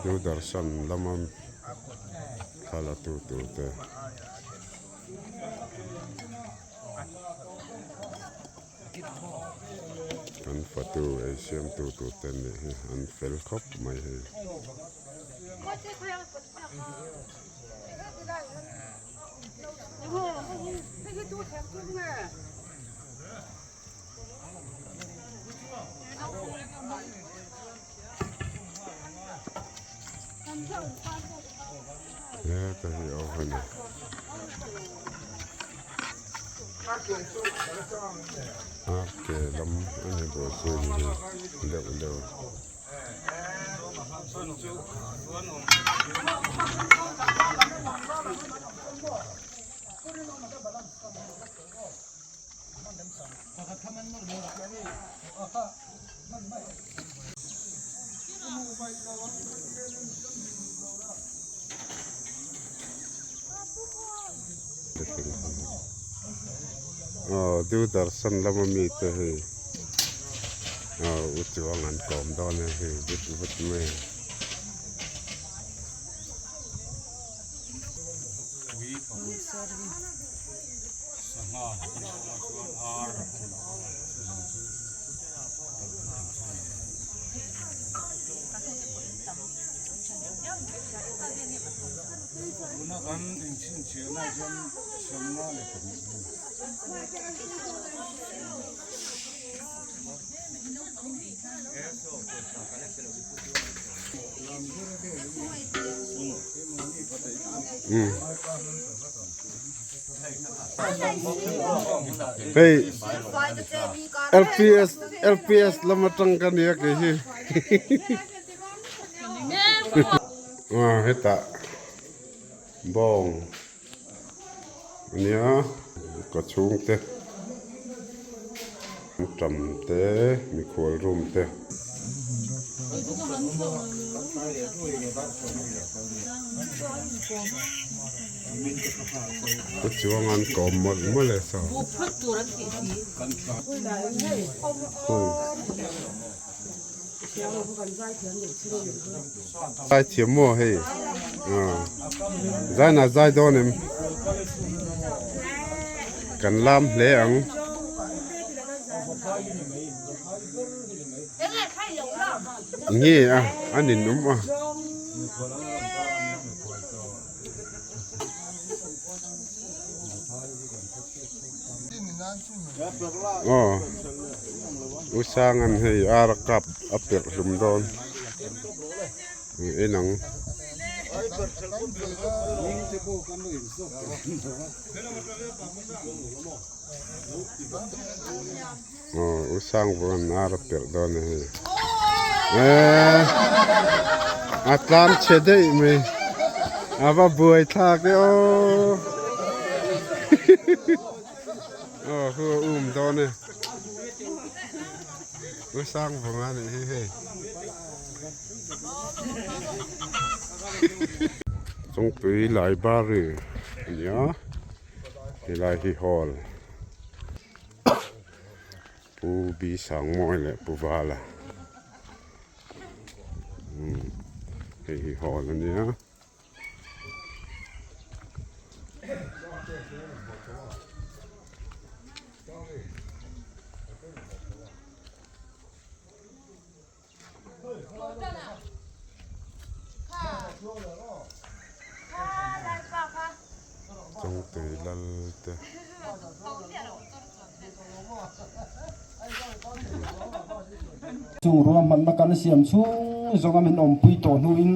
Doordarshan lama thla la tu tur te. An fatu ei siamtu tur te nih hi an fel khawp mai hei. Heta hi a awm a ni. Ar ke lam a ni buaipui ni hi deuh deuh. Aw Doordarshan lama mite hei aw u chuang an kawm dawn a hei vut vut mai a. Hei LPS LPS lam atang ka nia kei hi aw hetah bawng ania ka chhungte tam te mikhual room te. Pu chuang an kawm mawlh mawlh e saw. Zai thiam maw hei zai na zai dawn em kan lam hle ang. Nge a a ninawm a. Aw u Sanga'n hei ar a kap a perh hlum dawn en ang. Aw u Sangvawn ar a perh dawn a hei eee a tlam chhe daih mai a va buai thlak e aw aw hu a um dawn e u Sangvawn a nih hi hei Chawngtui library a ni a helai hi hall. Pu Bi Sangmawi leh Pu Vala hei hi hall a nia. Chawngtui lal te Chung ruahmanna kan siam chhung zawnga min awmpui tawh hnuin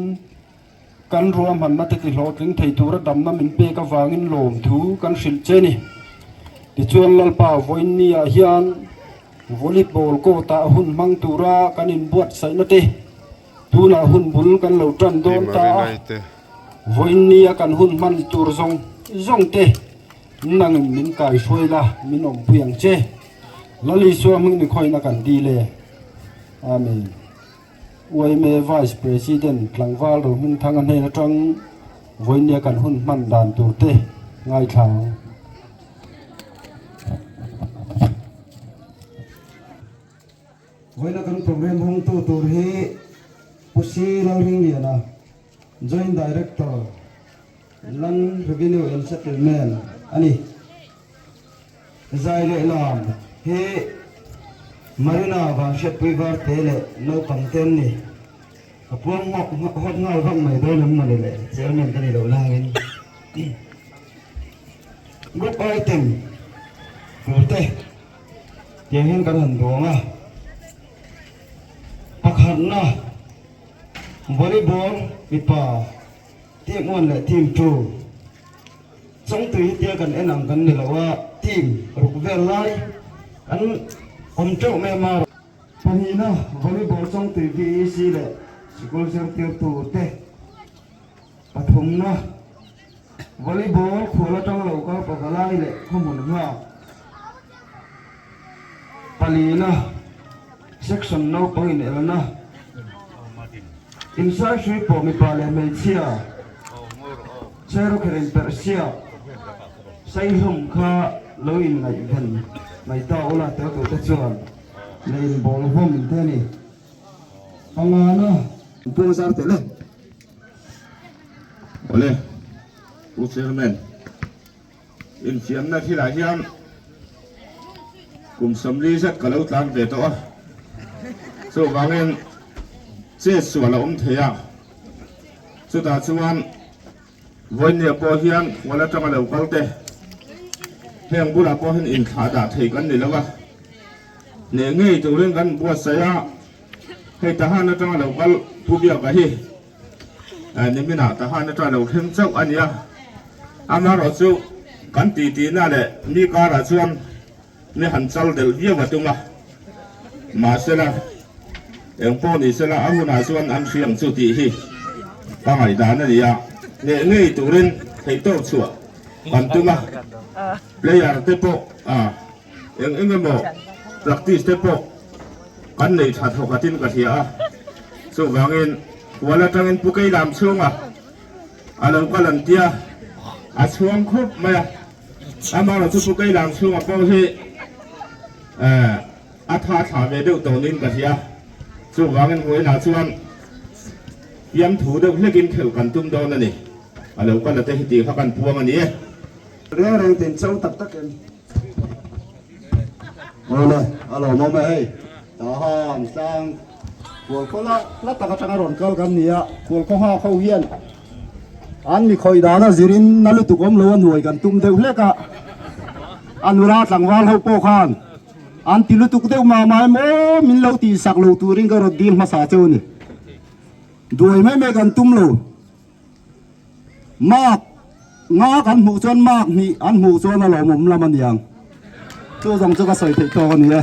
kan ruahmanna te tihlawhtling thei tura damna min pek avangin lawmthu kan hrilh che ni. Tichuan Lalpa vawiinniah hian Volleyball court ah hun hmang tura kan inbuatsaihna te tunah hun bul kan lo tan dawn ta a, vawiinnia kan hun hman tur zawng zawng te nangin min kaihruai la, min awmpui ang che. Lal Isua hming ni khawina kan dil e. Amen. Uaime Vice President tlangval Rohmingthanga hnen atang vawiinnia kan hun hman dan tur te ngaithla ang. Vawiina kan program hawngtu tur hi Pu Si Lalringliana. Joint Director, Land Revenue and Settlement a ni. Zai leh lam hi Marina Vanhriatpui Varte leh naupang te an ni. Ka puang hawk hawk nghal vak mai dawn em mawni le, Chairman ka ni lo nangin. Group item tur te tiang hian kan han duang a, pakhatna volleyball mipa team 1 leh team 2 chawngtui hi tia kan en ang kan ni lo a, team ruk vel lai an awm teuh mai a. Pahnihna volleyball chawngtui VEC leh sikul zirtirtu te pathumna. Volleyball khual atang lo kal pavalai leh khawhmun nghak palina section naupang inelna insaisui pawh mipa leh hmeichhia Cherokee in perhsiak saihlawm kha lo inngaihven mai ta ula tel tur te chuan leh inbawl hlawm te a ni. Pangana. Puang zar tel e. Awle, Pu Chairman, infiamna thilah hian kum 40 zet ka lo tlan ve tawh a, chuvangin chet sual a awm thei a, chutah chuan Vawinia pawh hian khual atanga lo kal te heng bulah pawh hian inthlah dah thei kan ni lo a, hneh ngei turin kan buatsaih a, hei Tahan atanga lo kal Pu Biaka hi niminah Tahan atanga lo thleng chauh a ni a, amaherawh chu kan titi na leh mi karah chuan mi han chal delh viau a tum a, mahsela eng pawh ni sela a hunah chuan an hriang chu tih hi ka ngaihdan a ni a, hneh ngei turin theihtawp chhuah kan tum a, player te pawh eng eng emaw practice te pawh kan nei tha thawk atin ka hria a, chuvangin hual atangin Pu Keilam chhunga a lo kal an tia a chhuang khawp mai a. Amaherawh chu Pu Keilam chhunga pawh hi a tha thla ve deuh tawh niin ka hria. Chuvangin Huaina chuan fiamthu deuh hlekin khelh kan tum dawn a ni. A lo kal a te hi tih kha kan puang a ni e. Reng reng tin chau tak tak em. Awle, a lawmawm e hei. Tahan tlang Khualkhaw la hla tak atanga rawn kal kan ni a, Khualkhaw nghak ho hian an mi khawih dana zirin na lutuk awm lo a hnuai kan tum deuh hlek a, a nula tlangval ho pawh khan an ti lutuk deuh mah mah em aw min lo tihsak lo turin ka rawn dil hmasa cheu a ni. Duai mai mai kan tum lo. Mark nga kan hmuh chuan mark hnih an hmuh chuan a lawmawm lam a niang. Chu zawng chu ka sawi theih tawk a ni e.